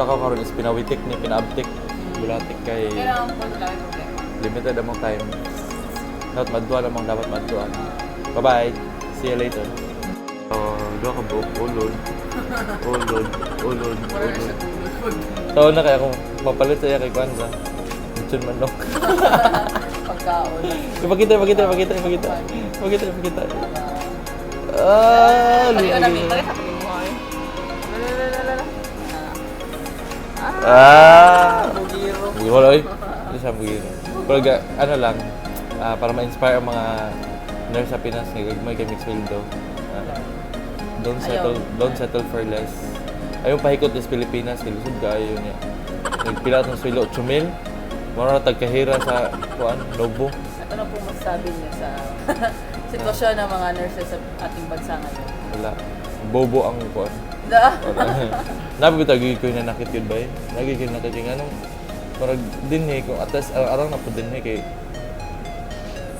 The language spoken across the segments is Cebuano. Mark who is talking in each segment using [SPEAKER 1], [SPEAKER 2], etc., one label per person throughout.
[SPEAKER 1] lakaw karon is pinawitik ni pinaabtik bulatik kay
[SPEAKER 2] Kailangan po wala yung problema.
[SPEAKER 1] Limited among time. Dapat madua lamang dapat madua. Bye-bye. See you later. Oh, duha ka buok ulod. Ulod, ulod,
[SPEAKER 2] Wala na
[SPEAKER 1] ulod.
[SPEAKER 2] siya tulog.
[SPEAKER 1] Taon na kaya kung mapalit sa iya kay Kwanza. Lechon manok.
[SPEAKER 2] Pagkaon.
[SPEAKER 1] Ipakita, ipakita, ipakita, ipakita. Ipakita, ipakita. Ah,
[SPEAKER 2] Pakita namin.
[SPEAKER 1] lagi.
[SPEAKER 2] Pakita ko mo ay. Lalalala.
[SPEAKER 1] Ah!
[SPEAKER 2] Bugiro.
[SPEAKER 1] Bugiro, oy. Ano siya, bugiro? Pero ano lang, para ma-inspire ang mga nurse sa Pinas nga gagmay kay mixed sweldo. Ah, don't settle, don't settle for less. Ayaw pahikot is Pilipinas, kay lisod kaayo niya. Nagpila atong sweldo 8 mil. Mura na tagkahira sa kuan, Nobo.
[SPEAKER 2] At ano po masasabi niyo sa sitwasyon ng mga nurses sa ating bansa ngayon?
[SPEAKER 1] Wala. Bobo ang kuan.
[SPEAKER 2] Da.
[SPEAKER 1] Wala. Nabi ba ko yung nanakit yun ba eh? Lagi ko yung nakit yung anong parang din eh, kung at least arang na po din eh, kay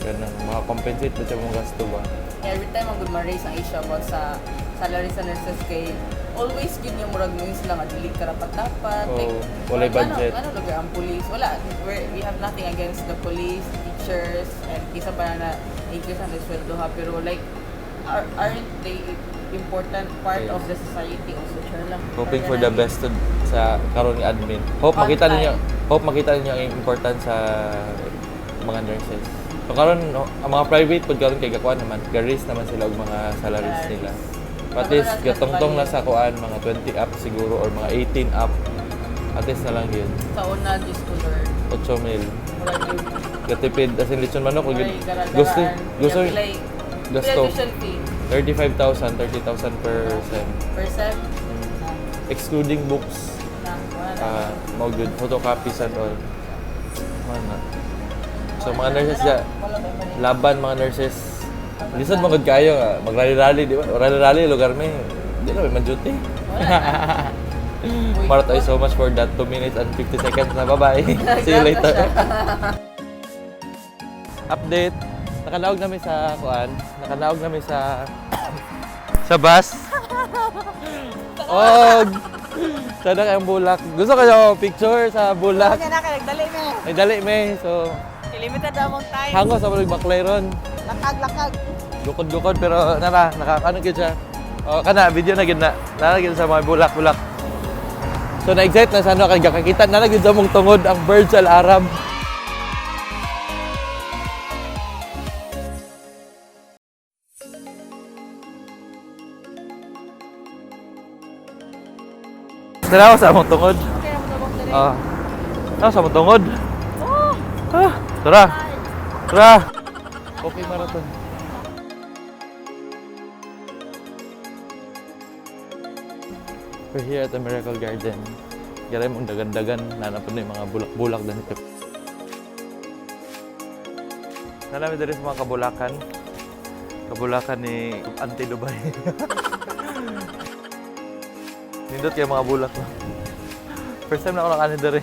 [SPEAKER 1] ganang makakompensate ba siya mong gasto ba?
[SPEAKER 2] Every time ang good ma-raise ang issue about sa salary sa nurses kay always gid yung murag news lang nga dili karapat dapat.
[SPEAKER 1] Oo, walay
[SPEAKER 2] murag,
[SPEAKER 1] budget.
[SPEAKER 2] Ano, ano lugar ang police? Wala. We have nothing against the police, teachers, and isa pa na increase ang sweldo ha. Pero like, aren't they important part of the society also? Sure lang.
[SPEAKER 1] Hoping for the best sa karon ni admin. Hope
[SPEAKER 2] On
[SPEAKER 1] makita ninyo,
[SPEAKER 2] time.
[SPEAKER 1] Hope makita ninyo ang importance sa mga nurses. So karon no, ang mga private pud karon kay gakuan naman, ga-raise naman sila og mga salaries nila. But at least
[SPEAKER 2] Wala sila
[SPEAKER 1] gatongtong na
[SPEAKER 2] sa
[SPEAKER 1] sa kuan mga 20 up siguro or mga 18 up. At least na lang yun.
[SPEAKER 2] Sa una, Diyos ko Lord.
[SPEAKER 1] 8 mil.
[SPEAKER 2] Murag yung
[SPEAKER 1] Gatipid as in lechon manok
[SPEAKER 2] murag
[SPEAKER 1] gusto
[SPEAKER 2] gara-garaan.
[SPEAKER 1] gusto
[SPEAKER 2] Yeah, pilay
[SPEAKER 1] gasto.
[SPEAKER 2] tuition fee
[SPEAKER 1] 35,000, 30,000 per sem.
[SPEAKER 2] per sem.
[SPEAKER 1] Excluding books.
[SPEAKER 2] Na, wala na.
[SPEAKER 1] Ah, mo good photocopies and all. Mana. So mga nurses ya, laban mga nurses. Lisod man gud kayo nga magrally-rally, di ba? Rally-rally lugar mi. Di na man duty. Marat ay so much for that 2 minutes and 50 seconds na. Bye-bye. See you later. Update. Nakalaog namin sa kuan. Nakalaog namin sa sa bus. Oh, sana kayong bulak. Gusto kayo picture sa bulak?
[SPEAKER 2] Kanya na ka, nagdali me.
[SPEAKER 1] Ay, dali me. So,
[SPEAKER 2] Limited among time.
[SPEAKER 1] hango sa mga Baclayron.
[SPEAKER 2] Lakag, lakag.
[SPEAKER 1] Gukod-gukod pero nara, nakakaano gyud siya. Oh, kana video na gyud na. Nara gyud sa mga bulak-bulak. So na-excite na sa ano kay kakakita na na gyud sa mong tungod ang Burj Al Arab. Tara sa among tungod.
[SPEAKER 2] Okay, ang tabang dali.
[SPEAKER 1] Ah. Tara sa among tungod. Ah, tara. Tara. Okay, marathon. We're here at the Miracle Garden. Garay mong dagan-dagan, nanapod na yung mga bulak-bulak din ito. Nalami diri sa mga kabulakan. Kabulakan ni Auntie Dubai. Nindot kayo mga bulak, no? First time na ako nakaano diri.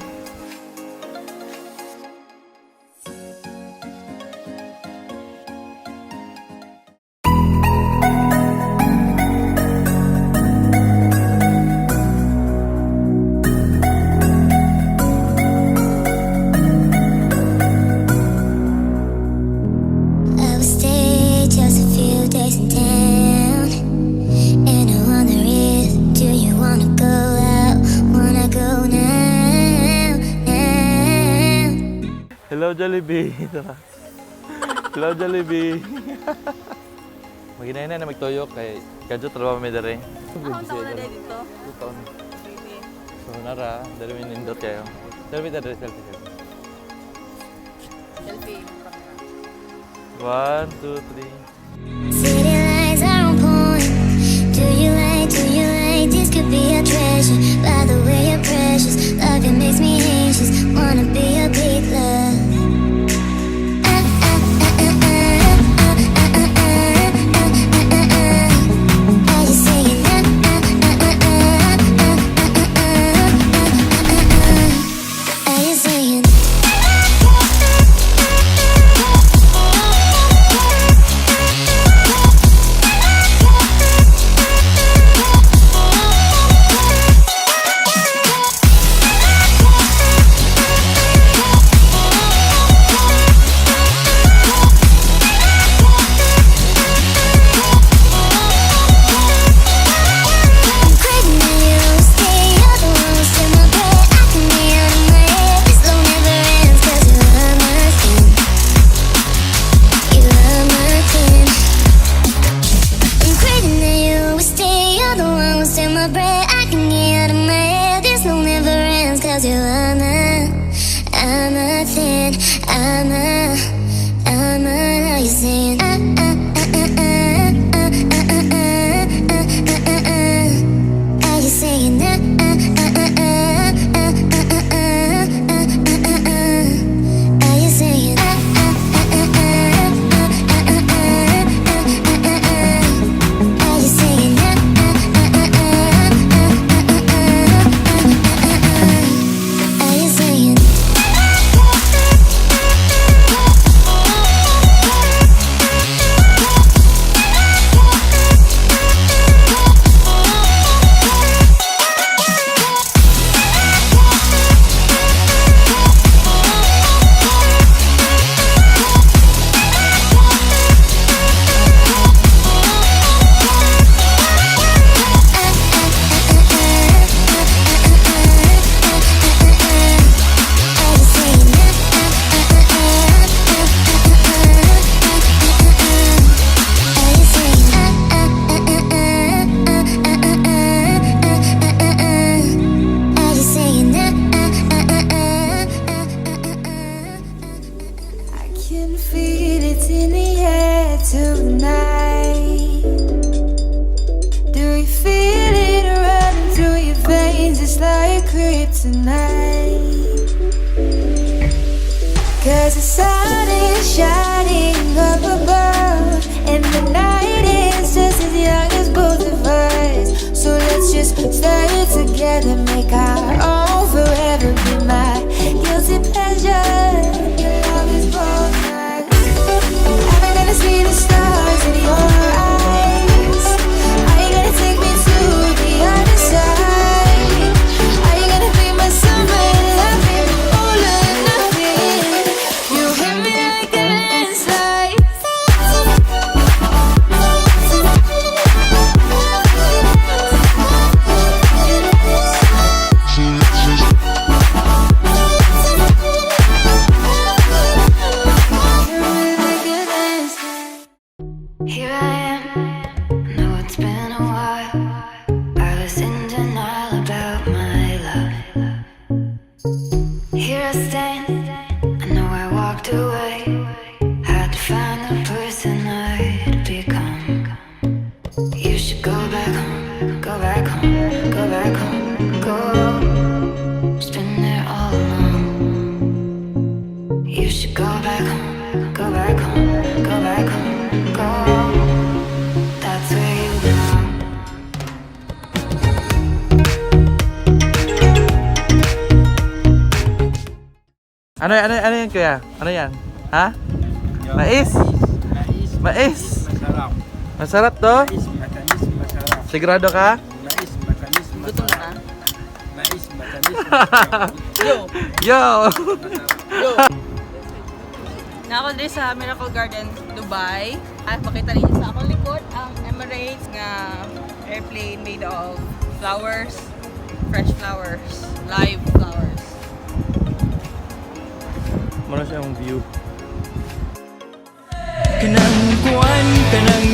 [SPEAKER 3] I will stay just a few days in town. And I wonder if, do you wanna go out? Wanna go now, now?
[SPEAKER 1] Hello, Jollibee. Tara. Hello, Jollibee. Maginay na na magtoyo kay kadyo trabaho mi dere.
[SPEAKER 2] Ako taon na dahil dito.
[SPEAKER 1] Taon.
[SPEAKER 2] Baby.
[SPEAKER 1] So nara, dere mi nindot kayo. Selfie ta dere, selfie, selfie.
[SPEAKER 2] Selfie.
[SPEAKER 1] One, two, three.
[SPEAKER 3] City lights are on point. Do you like? This could be a treasure. By the way, you're precious. Love you makes me anxious. Wanna be a big love. Ah, ah, ah, ah, ah, ah, ah, ah, ah, ah, ah, ah. Are you saying ah, ah, ah, ah, ah, ah, ah, ah, ah, ah, ah? Are you saying? I'm a 10, I'm a, now you're saying, ah, ah, ah, ah, ah, ah, ah, ah, ah, ah, ah, ah. Are you saying, ah, ah, ah, ah, ah, ah, ah, ah, ah, ah, ah, ah, ah? Are you saying, ah, ah, ah, ah, ah, ah, ah, ah, ah, ah, ah, ah, ah? Are you saying, ah, ah, ah, ah, ah, ah, ah, ah, ah, ah, ah, ah? Are you saying? Are you saying, ah, ah, ah, ah, ah, ah, ah, ah, ah, ah? Are you saying, ah, ah, ah, ah, ah, ah, ah, ah, ah, ah, ah, ah? Are you saying, ah, ah, ah, ah, ah, ah, ah, ah, ah?
[SPEAKER 4] I can feel it in the air tonight. Do you feel it running through your veins? It's like kryptonite. 'Cause the sun is shining up above, and the night is just as young as both of us. So let's just stay together, make our own forever. Be my guilty pleasure. Your love is both mine. I've been gonna see the stars in your eyes. Are you gonna take me to the other side? Are you gonna be my summer loving, all or nothing? You hit me like a landslide. Hit me like a landslide.
[SPEAKER 5] Here I am. I know it's been a while. I was in denial about my love. Here I stand. I know I walked away. Had to find the person I'd become. You should go back home. Go back home. Go back home. Go. It's been there all along. You should go back home. Go back home. Go back home. Go. That's where you belong.
[SPEAKER 1] Ano yan, kuya? Ano yan? Ha? Mais?
[SPEAKER 6] Mais.
[SPEAKER 1] Mais?
[SPEAKER 6] Masarap.
[SPEAKER 1] Masarap to?
[SPEAKER 6] Mais, matamis, masarap.
[SPEAKER 1] Sigurado ka?
[SPEAKER 6] Mais, matamis,
[SPEAKER 2] Gutom na ka?
[SPEAKER 6] masarap. Mais, matamis, masarap.
[SPEAKER 2] Yo!
[SPEAKER 1] Yo!
[SPEAKER 2] Yo! Naa ko diri sa Miracle Garden, Dubai. At makita ninyo sa akong likod ang Emirates nga airplane made of flowers, fresh flowers, live flowers.
[SPEAKER 1] Mao na siyang view.
[SPEAKER 7] Kanang kuan, kanang.